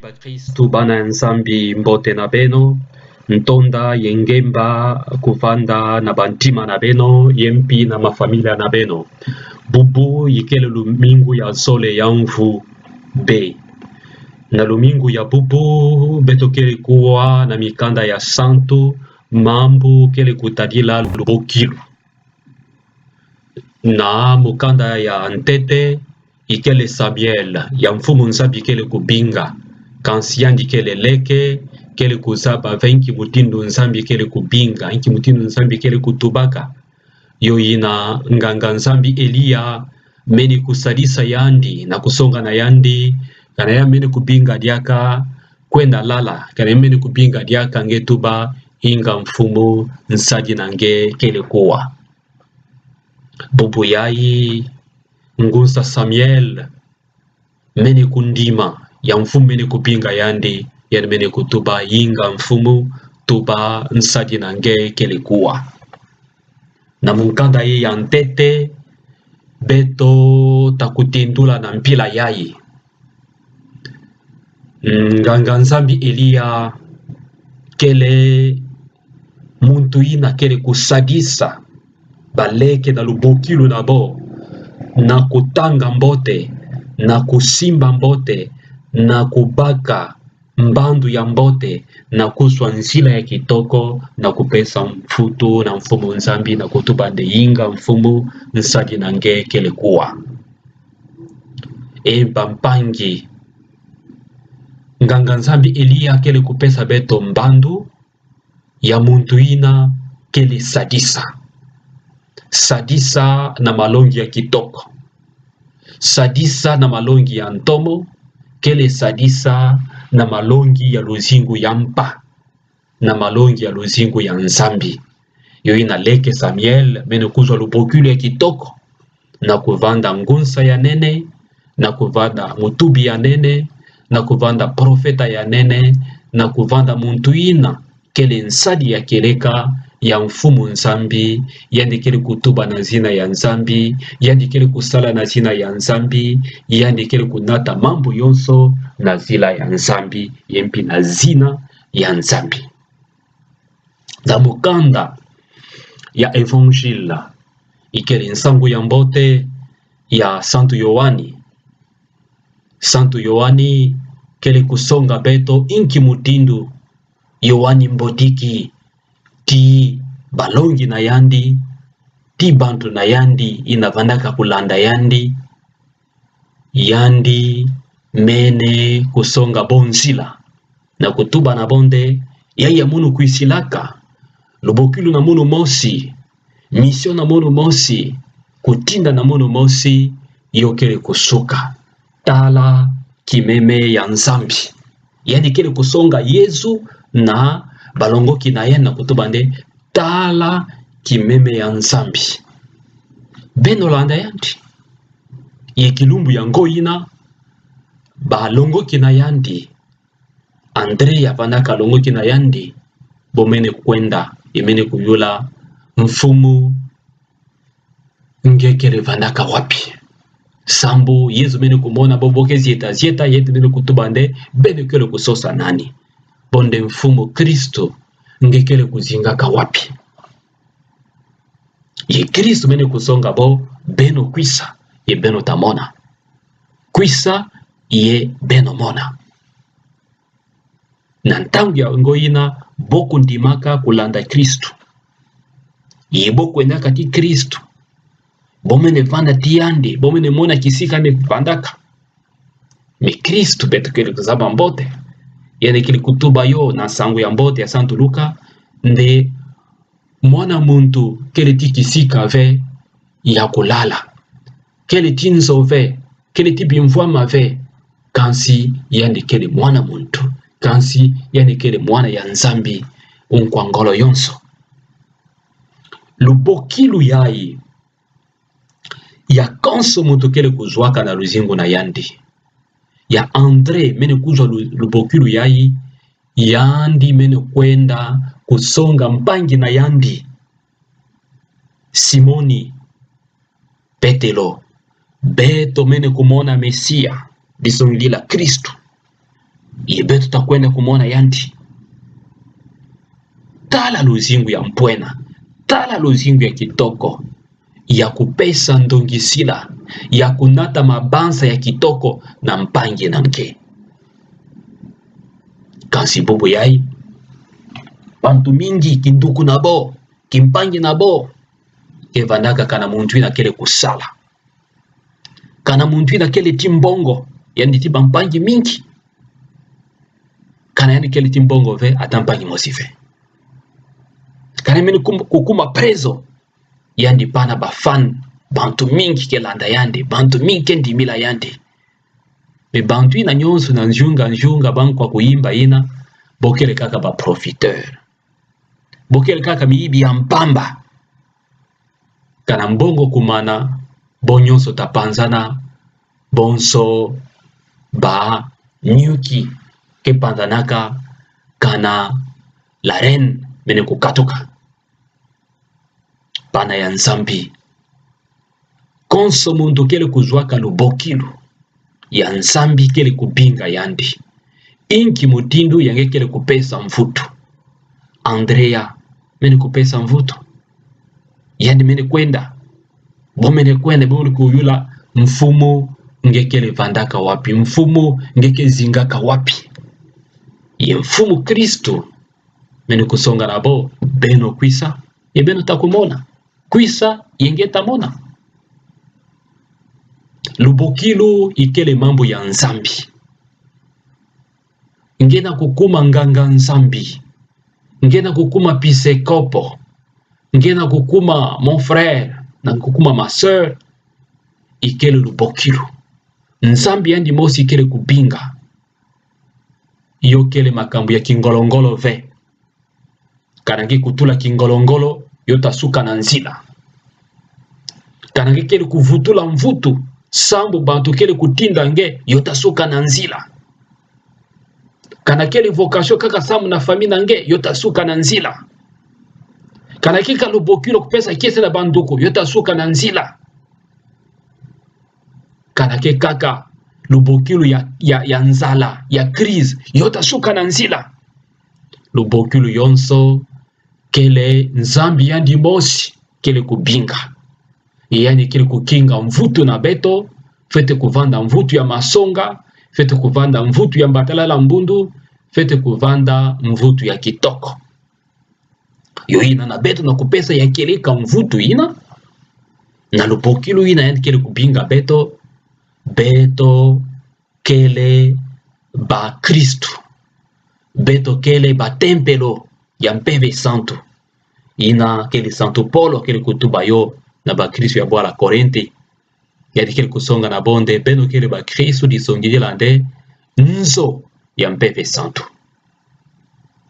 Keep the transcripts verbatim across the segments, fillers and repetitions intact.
Bakristu bana Nzambi, mbote na beno. Ntonda ye ngemba kuvanda na bantima na beno, ye mpi na mafamilia na beno. Bubu ikele lumingu ya zole ya mvu B. Na lumingu ya bubu, beto kele kuwa na mikanda ya santu, mambu kele kutadila lubokilu. Na mukanda ya ntete, ikele Samuel, ya Mfumu Nzambi kele kubinga. Kansi yandi kele leke, kele kuzaba ve nki mutindu Nzambi kele kubinga, nki mutindu Nzambi kele kutubaka. Yo ina nganga Nzambi Eliya mene kusadisa yandi, na kusonga na yandi, kana ya mene kubinga diaka kwenda lala, kana ya mene kubinga diaka nge tuba, inga Mfumu, nsadi na nge kele kuwa. Bubu yayi, ngunsa Samuel mene kundima, ya Mfumu mene kubinga yandi, yandi mene kutuba, inga Mfumu, tuba, nsadi na nge kele kuwa. Na mukanda ye ya ntete, beto ta kutendula na mpila yayi. Mm, nganga Nzambi Eliya kele muntu ina kele kusadisa baleke na lubokilu na bo, na kutanga mbote, na kusimba mbote, na kubaka mbandu ya mbote, na kuzwa nzila ya kitoko, na kupesa mvutu na Mfumu Nzambi, na kutuba nde, inga Mfumu, nsadi na nge kele kuwa. E bampangi, nganga Nzambi Eliya kele kupesa beto mbandu ya muntu ina kele sadisa. Sadisa na malongi ya kitoko. Sadisa na malongi ya ntomo, kele sadisa na malongi ya luzingu ya mpa, na malongi ya luzingu ya Nzambi. Yo ina leke Samuel mene kuzwa lubokilu ya kitoko, na kuvanda ngunsa ya nene, na kuvanda mutubi ya nene, na kuvanda profeta ya nene, na kuvanda muntu ina kele nsadi ya kieleka ya Mfumu Nzambi, yandi kele kutuba na zina ya Nzambi, yandi kele kusala na zina ya Nzambi, yandi kele kunata mambu yonso na zila ya Nzambi, ye mpi na zina ya Nzambi. Na mukanda ya Évangile, ikele Nsangu ya mbote ya Santu Yoani. Santu Yoani kele kusonga beto inki mutindu Yoani Mbotiki, ti balongi na yandi, ti bantu na yandi ina vandaka kulanda yandi, yandi mene kusonga bo nzila, na kutuba na bo nde, yayi ya munu kwisilaka, lubokilu na munu mosi, mission na munu mosi, kutinda na munu mosi, yo kele kusuka. Tala kimeme ya Nzambi. Yandi kele kusonga Yezu na balongoki na yandi na kutuba nde, tala kimeme ya Nzambi. Beno landa yandi. Ye kilumbu ya ngo ina, balongoki na yandi, Andrea vandaka longoki na yandi, bo mene kwenda, ye mene kuyula, Mfumu, nge kele vandaka wapi? Sambu Yezu mene kumona bo, bo ke zieta zieta, yandi mene kutuba nde, beno kele kusosa nani? Bo nde, Mfumu Kristu, nge kele kuzingaka wapi? Ye Kristu mene kusonga bo, beno kwisa, ye beno ta mona. Kwisa, ye beno mona. Na ntangu ya ngo ina, bo kundimaka kulanda Kristu. Ye bo kwendaka ti Kristu. Bo mene vanda ti yandi, bo mene mona kisika yandi vandaka. Mais Kristu beto kele kuzaba mbote, yandi kele kutuba yo na Nsangu ya mbote ya Santu Luka, nde Mwana muntu kele ti kisika ve ya kulala. Kele ti nzo ve, kele ti bimvwama ve, kansi yandi kele mwana muntu, kansi yandi kele mwana ya Nzambi, unkwa ngolo yonso. Lubokilu yayi, ya konso muntu kele kuzwaka na luzingu na yandi. Ya André mene kuzwa lu-, lubokilu yayi, yandi mene kwenda kusonga mpangi na yandi, Simoni Petelo. Beto mene kumona Mesia, disongidila Kristu. Ye beto takwenda kumona yandi. Tala luzingu ya mpwena, tala luzingu ya kitoko, ya kupesa ndongisila, ya kunata mabanza ya kitoko na mpangi na nge. Kansi bubu yayi, bantu mingi, kinduku na bo, kimpangi na bo, ke vandaka kana muntu ina kele kusala. Kana muntu ina kele ti mbongo, yandi ti bampangi mingi. Kana yandi kele ti mbongo ve, ata mpangi mosi ve. Kana mene kum-, kukuma preso, yandi bâ na ba fan, bantu mingi ke landa yandi, bantu mingi ke ndimila yandi. Mais bantu ina nyonso na nzunga nzunga, bankwa kuyimba ina, bo kele kaka ba profiteur. Bo kele kaka miyibi ya mpamba. Kana mbongo kumana, bo nyonso tapanzana, bonso ba nyuki ke panzanaka kana la reine mene kukatuka. Bana ya Nzambi, konso muntu kele kuzwaka lubokilu ya Nzambi kele kubinga yandi. Inki mutindu ya nge kele kupesa mvutu? Andrea mene kupesa mvutu. Yandi mene kwenda. Bo mene kwenda, bo mene kuyula: Mfumu, nge kele vandaka wapi? Mfumu, nge ke zingaka wapi? Ye Mfumu Kristu mene kusonga na bo: Beno kwisa, ye beno takumona. Kwisa, ye nge tamona. Lubokilu ikele mambu ya Nzambi. Nge na kukuma nganga-Nzambi, nge na kukuma pisekopo, nge na kukuma mon frère, na kukuma ma sœur, ikele lubokilu. Nzambi yandi mosi kele kubinga. Yo kele makambu ya kingolo-ngolo ve. Kana nge kutula kingolo-ngolo, yo tasuka na nzila. Kana nge kele kuvutula mvutu sambu bantu kele kutinda nge, yo tasuka na nzila. Kana kele vocation kaka sambu na famille na nge, yo tasuka na nzila. Kana ke kaka lubokilu kupesa kiese na banduku, yo tasuka na nzila. Kana ke kaka lubokilu ya, ya, ya nzala, ya crise, yo tasuka na nzila. Lubokilu yonso kele Nzambi yandi mosi kele kubinga. Yandi kele kukinga mvutu na beto, fwete kuvanda mvutu ya masonga, fwete kuvanda mvutu ya mbatalala mbundu, fwete kuvanda mvutu ya kitoko. Yo ina na beto na kupesa ya kieleka mvutu ina, na lubokilu ina yandi kele kubinga beto, beto kele bakristu. Beto kele batempelo ya Mpeve Santu. Ina kele Santu Polo kele kutuba yo na bakristu ya bwala Korinte. Yandi kele kusonga na bo nde: Beno kele bakristu, disongidila nde nzo ya Mpeve Santu.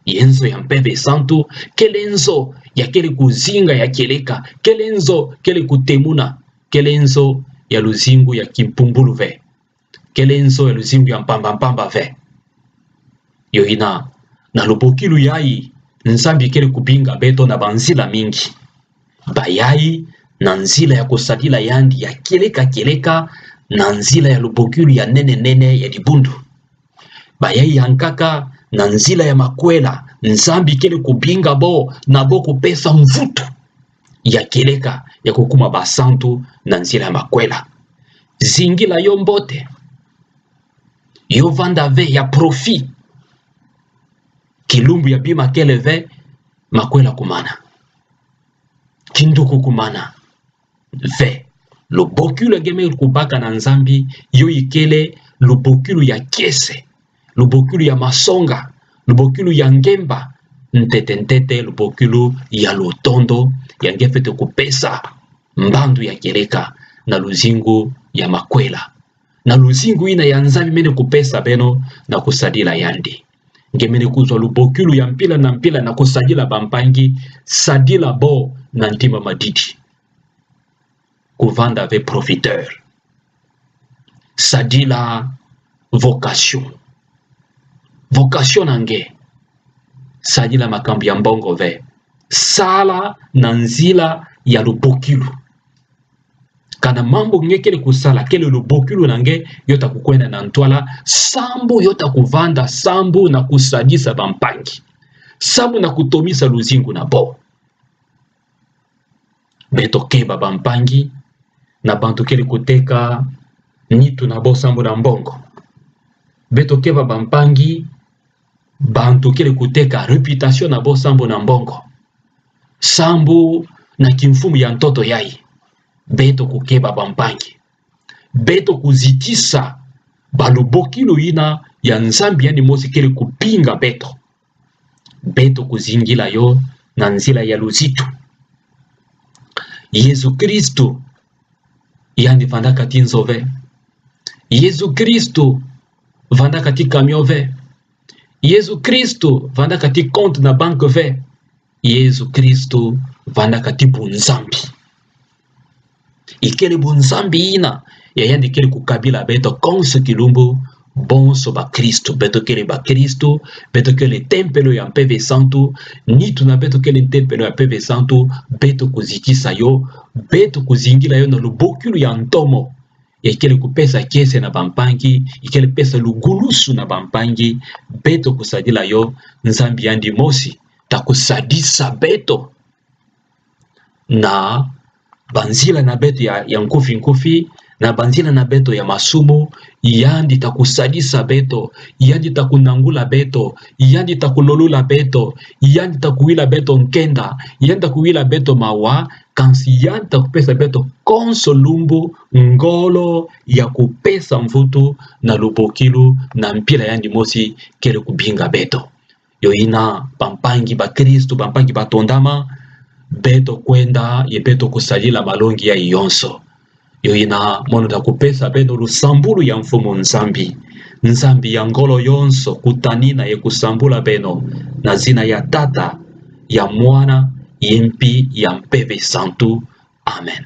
Ye nzo ya Mpeve Santu kele nzo ya kele kuzinga ya kieleka, kele nzo kele kutemuna, kele nzo ya luzingu ya kimpumbulu ve. Kele nzo ya luzingu ya mpamba-mpamba ve. Yo ina, na lubokilu yayi, Nzambi kele kubinga beto na banzila mingi. Bayayi na nzila ya kusadila yandi ya kieleka-kieleka, na nzila ya lubokilu ya nene-nene ya dibundu. Bayayi ya nkaka na nzila ya makwela, Nzambi kele kubinga bo na bo kupesa mvutu ya kieleka ya kukuma basantu na nzila ya makwela. Zingila yo mbote, yo vanda ve ya profit. Kilumbu ya bima kele ve, makwela kumana, kinduku kumana ve. Lubokilu ya nge me kubaka na Nzambi, yo ikele lubokilu ya kiese, lubokilu ya masonga, lubokilu ya ngemba, ntete-ntete lubokilu ya lutondo, ya nge fwete kupesa mbandu ya kieleka na luzingu ya makwela, na luzingu ina ya Nzambi mene kupesa beno na kusadila yandi. Nge mene kuzwa lubokilu ya mpila na mpila na kusadila bampangi, sadila bo na ntima madidi. Kuvanda ve profiteur. Sadila vocation. Vocation na nge, sadila makambu ya mbongo ve. Sala na nzila ya lubokilu. Kana mambu nge kele kusala, kele lubokilu na nge, yo ta kukwenda na ntwala, sambu yo ta kuvanda, sambu na kusadisa bampangi. Sambu na kutomisa luzingu na bo. Beto keba bampangi na bantu kele kuteka nitu na bo sambu na mbongo. Beto keba bampangi bantu kele kuteka réputation na bo sambu na mbongo, sambu na kimfumu ya ntoto yai. Beto kukeba bampangi. Beto kuzitisa balubokilu yina ya Nzambi yandi mosi kele kubinga beto. Beto kuzingila yo na nzila ya luzitu. Yezu Kristu yandi vandaka ti nzo ve. Yezu Kristu vandaka ti camion ve. Yezu Kristu vandaka ti compte na banque ve. Yezu Kristu vandaka ti bunzambi. Ikele bunzambi yina ya yandi kele kukabila beto konso kilumbu, bonso bakristu. Beto kele bakristu, beto kele tempelo ya Mpeve Santu, nitu na beto kele tempelo ya Mpeve Santu. Beto kuzitisa yo, beto kuzingila yo na lubokilu ya ntomo. Ya ikele kupesa kiese na bampangi, ikele pesa lugulusu na bampangi. Beto kusadila yo, Nzambi yandi mosi ta kusadisa beto na banzila na beto ya, ya nkufi nkufi, na banzila na beto ya masumu. Yandi ta kusadisa beto, yandi ta kunangula beto, yandi ta kulolula beto, yandi ta kuwila beto nkenda, yandi ta kuwila beto mawa, kansi yandi ta kupesa beto konso lumbu ngolo ya kupesa mvutu na lubokilu na mpila yandi mosi kele kubinga beto. Yo yina, bampangi bakristu, bampangi batondama, beto kwenda, ye beto kusadila malongi yai yonso. Yo yina, mono ta kupesa beno lusambulu ya Mfumu Nzambi. Nzambi ya ngolo yonso kutanina ye kusambula beno, na zina ya Tata, ya Mwana, ye mpi ya Mpeve Santu. Amen.